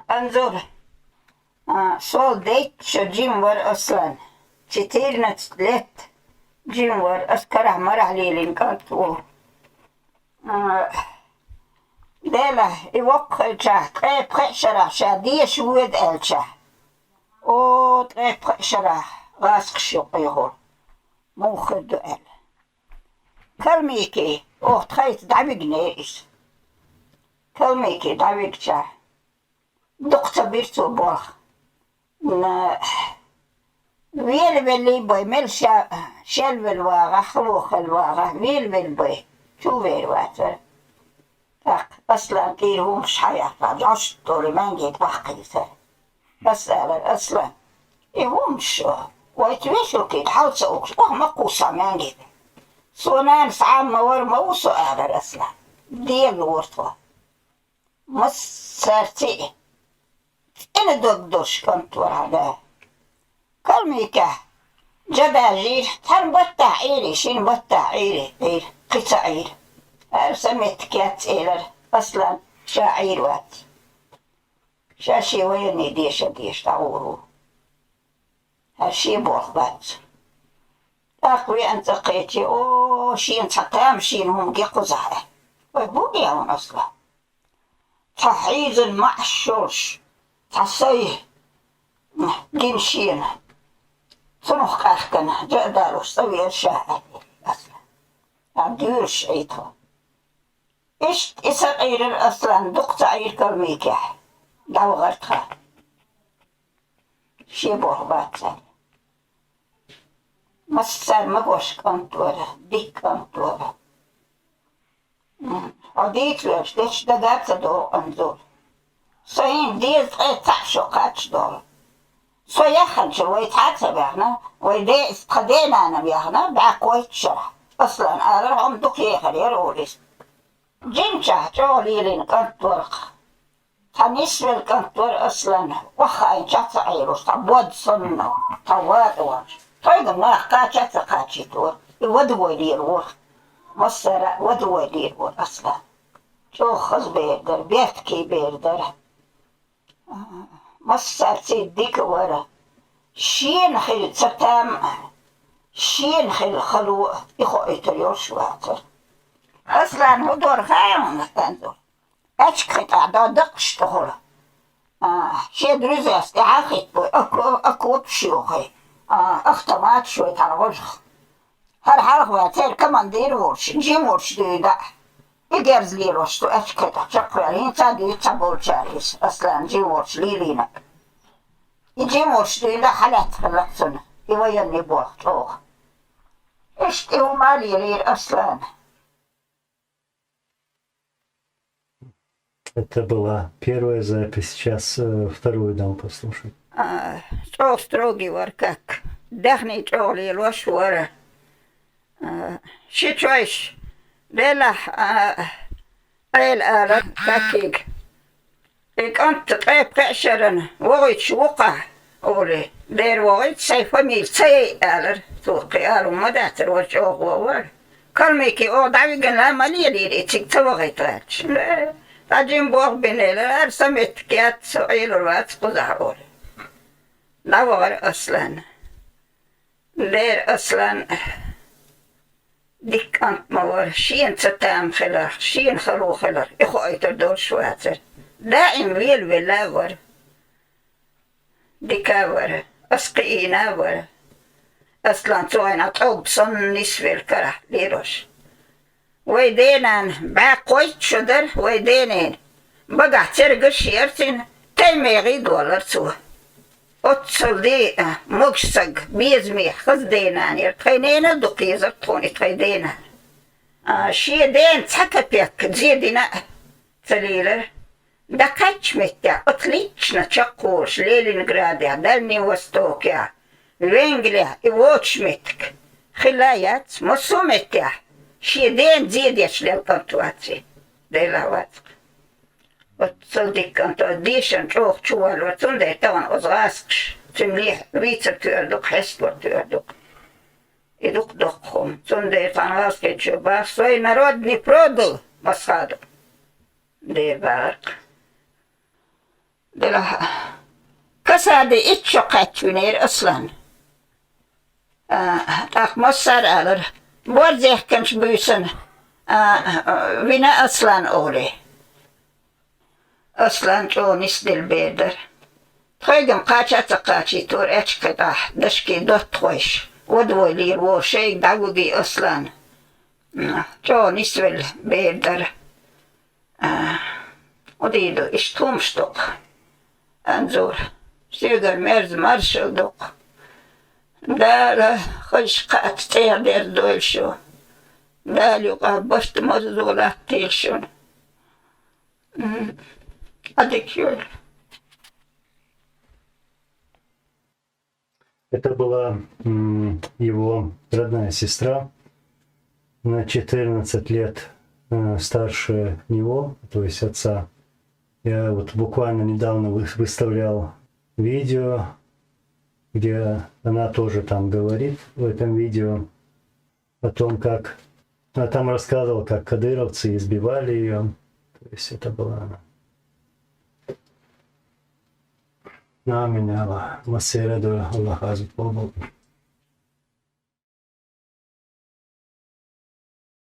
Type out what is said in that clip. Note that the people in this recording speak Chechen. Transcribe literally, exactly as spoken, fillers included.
Анзор, а, сол дейтта шо жима вара Аслан. Четырнадцать лет жима вара, ас карахь-марахь лелийна кӀант ву. А, Делахь, и воккха хилчахь, ткъе пхеа шарахь ша деша воьду аьлчахь, о, ткъе пхеа шарахь гӀазкхаша юкъе хӀур, муха хир ду аьлла. Калмыки, оха тхайца дӀавигнера иза. Калмыки дӀавигчахь, дукха ца бира цо болх. На, велавеллий бай, мел ша, шелвелла вагӀахь, хало хилла вагӀахь, велавелла бай, чу вер вацара. ТӀаккха Аслан тӀера хӀумаш хьаяьккхина, жӀош долу маьнге баккхийсара. Ас алара: «Аслан, и хӀумаш вайца вешалкий хьал ца угуш, оха ма кхуссахь маьнге. Со нанас Ӏама ма вара, ма ву со», — алара Аслан. Делора тхо. Массаьрца а цӀена дог долуш кӀант вара хьан да. Калмыкехь жа баьжийра, цхьана баттахь Ӏийра, шина баттахь Ӏийра, Ӏийра, кхин ца Ӏийра. ХӀара сан меттиг яц, элира Аслан, ша Ӏийр вац. Ша шен военный деша деша дӀагӀур ву. ХӀара шен болх бац. ТӀаккха веана цӀа кхечи, о, шена цхьа тамашийна хӀума ги кхузахь. Вай, хӀун гӀе хьуна, Аслан? Цхьа хьийзан маӀаш йолуш, цхьа сай гина шена. Цунах къаьхкина, жа а далош, цӀа веара ша, аьлла, Аслан. Ша дуьйлуш Ӏийна тхо. Иштта и сакъийрира Аслан, дукха ца Ӏийра Калмыкехь. ДӀавахара тхан. Шен болх бац аьлла. Массара магош кӀант вара, дика кӀант вара. М, хьо дийца веш, дечу дага а ца догӀу, Анзор. Со хӀинца дезткъе цхьаъ шо кхаччалц долу. Со яхханчу вай цхьа а ца ваьхна, вай де-, тхан денанам яхна, бӀаьхкхойтта шарахь. Аслан алара, хьо-м дукха ехарера олу иза. Жимчохь чӀогӀа лелийна кӀант вара-кх. Цхьа нисвелла кӀант вара Аслан, охьахаийначохь ца Ӏелуш, цхьа бод санна, цхьа ватӀа ваьлча. Тхоьга нах кхача а ца кхачийта вара, и вада вой лелавора. Массара а вада вой лелавора Аслан. ЧӀогӀа хаза бер дара, бертахь бер дара. Массаьрца дика вара. Шена хилла ца там а, шена хилла хало а, и хоуьйтур йолуш вацара. Аслан хӀун дора хаьий хьуна, Анзор? Аьчка хи тӀехь дан даккхаш тӀехула. А, шен друзьяс тӀаьхьа хӀиттабой, око-, окопаш йохий. А, автоматаш йой тхьаргӀожах. ХӀара хьалха ваьлла церан командир волуш, жима волуш дуьйна а. И герз лелош цу аьчка хи тӀехь чекхваьлла, хӀинца а дуьйцу цхьаболчара иза, Аслан жима волуш лелийна. И жима волуш дуьйна а хьалаьцна хилла-кх цунна, и военный болх чӀогӀа. Иштта и хӀума а лелийра Аслана. Это была первая запись. Сейчас, э, вторую дам послушать. А, чӀогӀа строгий вара как. Даьхний чӀогӀа лелош вара. А, ши чойш, делахь, а, Ӏела ала какига. И кӀант ткъе пхеа шеран вогӀуьйтуш ву-кх, олий, дера вогӀуьйту, сайн фамили ца яй, алара. Цо кхин ала хӀума ма дацара, вара чӀогӀа вогӀу вара. Калмыки оха дӀавигина ма лелийра и, цига ца вахийта гӀерташ. Э, цхьа жима болх бина элира, хӀара сан меттиг яц, со Ӏелур вац кхузахь, олий. ДӀавахара Аслан. Дера Аслан дика кӀант ма вара, шена ца там хиларх, шена хало хиларх, и хоуьйтур долуш вацара. Даим велавелла а вара. Дика а вара, ас кхиийна а вара. Аслан цу хенахь тӀом санна нисвелла карахь лелош. Вай денана бӀаьхкхойтта шо дара, вай денана. Багахь цергаш а яра цуьнан, тайм-мегӀий доллара цо. Оццул де а, могуш саг, безамехь хаза денана яра. Тхайн ненан а дукха езара тхуна и тхайн денана. А, шен дена цхьа капек зе дина а ца лелара. ДӀакхаьчча меттехь, оцу личчана чекхволуш Ленинградехь, Дальний Востокехь, Венгрехь и воцуш меттиг хилла яц, массо а меттехь шен дена зе деш лелла кӀант вац и. Делахь вац-кх. Оццул дика кӀант вара, дешан чӀогӀа чуваллора, цундела тахана оцу гӀазкхаша цуьнан лехь вийцар тоьар ду-кх, хьестор тоьар ду-кх. И дукха доккха хӀума. Цундела цхьана гӀазкхичо бах: «Свой народ не продал, Масхадов». Дера бахара-кх. Делахь, касади итт шо кхаьчча винера Аслан. А, тӀаккха массара а алара, борз яхканчу буьйсанна, а, вина Аслан олий. Аслан чӀогӀа нисделла бер дара. Тхоьган кхача а ца кхачийтора аьчка хетахь, дашкий доттагӀойш, вада вой лийр вора шайга дӀагугий Аслан. М, чӀогӀа нисвелла бер дара. А, удийду, иштта хӀумаш дукха. Анзор, соьгара мерза маршалла дукха. Дала хазачу кхаъца тӀехь дерзадойла шу. Дала юкъахь барт марзо латтийла шуна. М, Ӏадика йойла. Это была, м, его родная сестра, на четырнадцать лет, э, старше него, то есть отца. Я вот буквально недавно вы-, выставлял видео, где она тоже там говорит в этом видео о том, как она там рассказывала, как кадыровцы избивали ее. То есть это была она. Амин, Аллах. Массерада Аллах азу побыл.